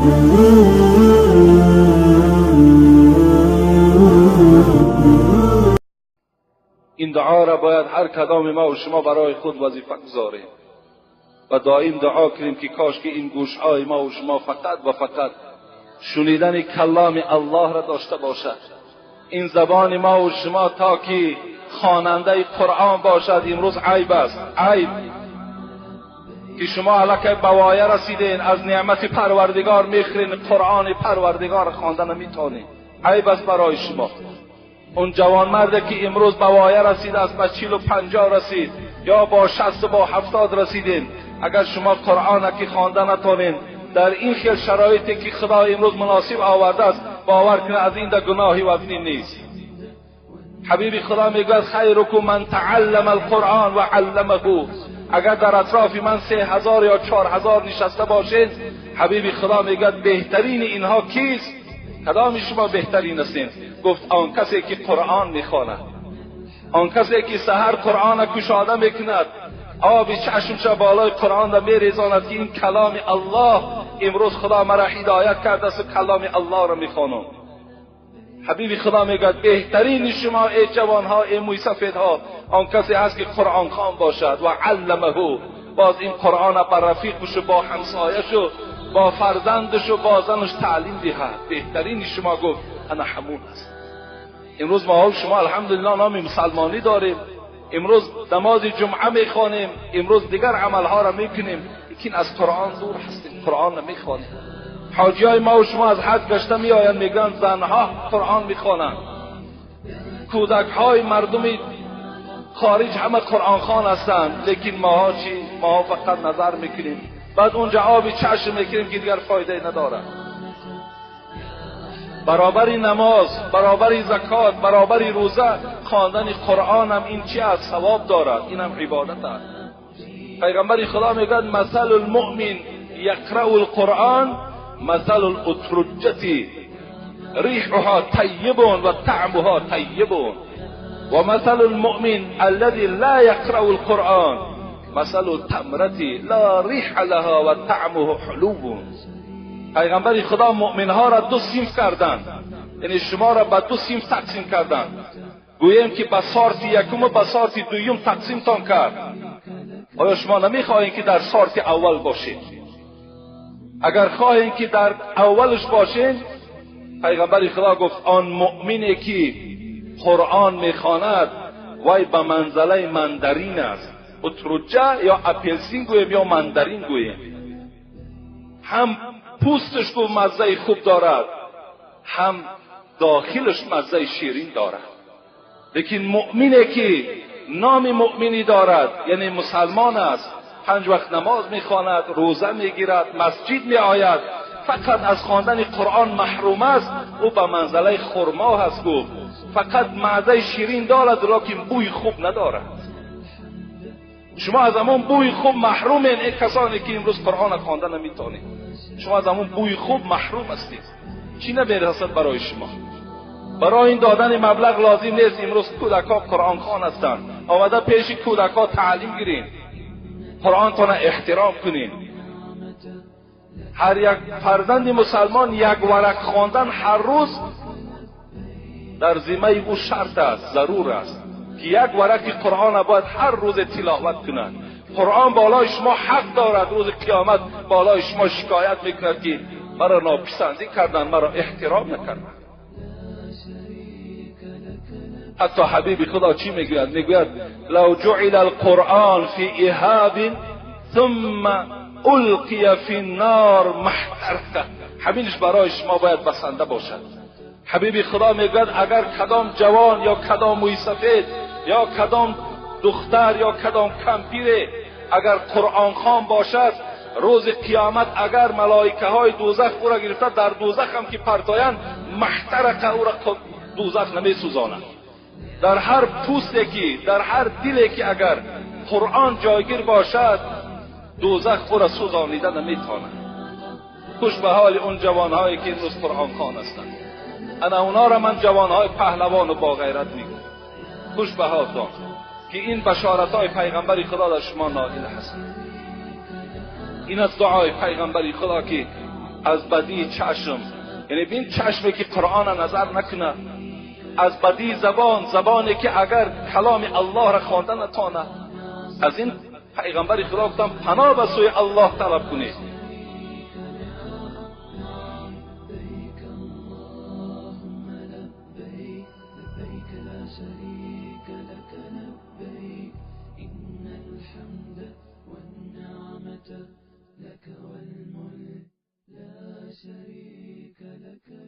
این دعا را باید هر کدام ما و شما برای خود وظیفه گذاریم و دائم دعا کنیم که کاش که این گوشهای ما و شما فقط و فقط شنیدن کلام الله را داشته باشد. این زبان ما و شما تا که خواننده قرآن باشد امروز عیب است، عیب که شما الکی به وایه رسیدین، از نعمت پروردگار میخرین، قرآن پروردگار خوانده نمیتونین، عیب است برای شما. اون جوانمرد که امروز به وایه رسید است، به 40 و 50 رسید یا با 60 و با 70 رسیدین، اگر شما قرآن که خوانده نتونین در این خیل شرایطی که خدا امروز مناسب آورده است، باور کنه از این در گناهی وزنی نیست. حبیب خدا میگوید خیرکم من تعلم القرآن و علمه. اگر در اطراف من 3000 یا 4000 نشسته باشید، حبیب خدا میگوید بهترین اینها کیست؟ کدام شما بهترین هستین؟ گفت آن کسی که قرآن میخواند، آن کسی که سحر قرآن کشاده میکند، آب چشمش بالای قرآن را میریزاند که این کلام الله، امروز خدا مرا هدایت کرده است و کلام الله را میخوانم. حبیب خدا میگوید بهترین شما ای جوانها، ای موی سفیدها، آن کسی هست که قرآن خوان باشد و علمه، باز این قرآن را بر رفیقش و با همسایش و با فرزندش و با زنش تعلیم دهد. بهترین شما گفت انا همون است. امروز ما شما الحمدلله نام مسلمانی داریم، امروز نماز جمعه میخوانیم، امروز دیگر عملها را میکنیم، لیکن از قرآن دور هستیم، قرآن نمیخوانیم. حاجی های ما و شما از حج گشته میآیند، میگن زنها قرآن میخوانند، کودک های مردم خارج همه قرآن خوان هستند، لیکن ماها چی؟ ماها فقط نظر میکنیم، بعد اونجا آب چشم میکنیم که دیگر فایده نداره. برابر نماز، برابر زکات، برابر روزه، خواندن قرآن هم این چی است؟ ثواب دارد، این هم عبادت است. پیغمبر خدا میگوید مثل المؤمن یقرأ القرآن مثل الاترجة ریحها طیب و طعمها طیب و مثل المؤمن الذي لا یقرأ القرآن مثل التمرة لا ریح لها و طعمه حلو. پیغمبر خدا مؤمنها را دو صنف کردند، یعنی شما را به دو صنف تقسیم کردند. گوییم که به سارت یکم و به سارت دویم تقسیم تان کرد. آیا شما نمیخواهید که در سارت اول باشید؟ اگر خواهید که در اولش باشین، پیغمبر خدا گفت آن مؤمنی که قرآن میخواند وای به منزله مندرین است. اترجه یا اپلسین گوییم یا مندرین گوییم، هم پوستش کو مزه خوب دارد، هم داخلش مزه شیرین دارد. لیکن مؤمنی که نام مؤمنی دارد، یعنی مسلمان است، 5 وقت نماز میخواند، روزه میگیرد، مسجد میآید، فقط از خواندن قرآن محروم است، او به منزله خرما هست. گفت فقط مزه شیرین دارد لیکن بوی خوب ندارد. شما از همون بوی خوب محرومین، ای کسانی که امروز قرآن خوانده نمیتونید، شما از همون بوی خوب محروم هستید. چی نمیرسد برای شما؟ برای این دادن مبلغ لازم نیست. امروز کودکا قرآن خوان هستند، آمده پیش کودکا تعلیم گیرین، قرآن تان احترام کنین. هر یک فرزند مسلمان یک ورق خواندن هر روز در ذمه او شرط است، ضرور است که یک ورق قرآن باید هر روز تلاوت کند. قرآن بالای شما حق دارد، روز قیامت بالای شما شکایت میکند که مرا ناپسندی کردن، مرا احترام نکردن. حتی حبیب خدا چی میگوید؟ میگوید لو جعل القرآن فی اهاب ثم القی فی النار ما احترق. همینش برای شما باید بسنده باشد. حبیب خدا میگوید اگر کدام جوان یا کدام موی سفید یا کدام دختر یا کدام کمپیره اگر قرآن خوان باشد، روز قیامت اگر ملائکه های دوزخ او را گرفته در دوزخ هم که پرتایند، محترق او را دوزخ نمیسوزاند. در هر پوستی که، در هر دلی که اگر قرآن جایگیر باشد، دوزخ او را سوزانیده نمیتواند. خوش به حال اون جوانهایی که امروز قرآن خوان هستند. انا اونا را من جوانهای پهلوان و با غیرت میگم. خوش به حالتان که این بشارت های پیغمبر خدا در شما نائل هست. این از دعای پیغمبر خدا که از بدی چشم، یعنی بین چشمی که قرآن نظر نکنه، از بدی زبان، زبانی که اگر کلام الله را خوانده نتانه. از این پیغمبر خدا گفتم پناه به سوی الله طلب کنید. لك والملك لا شريك لك.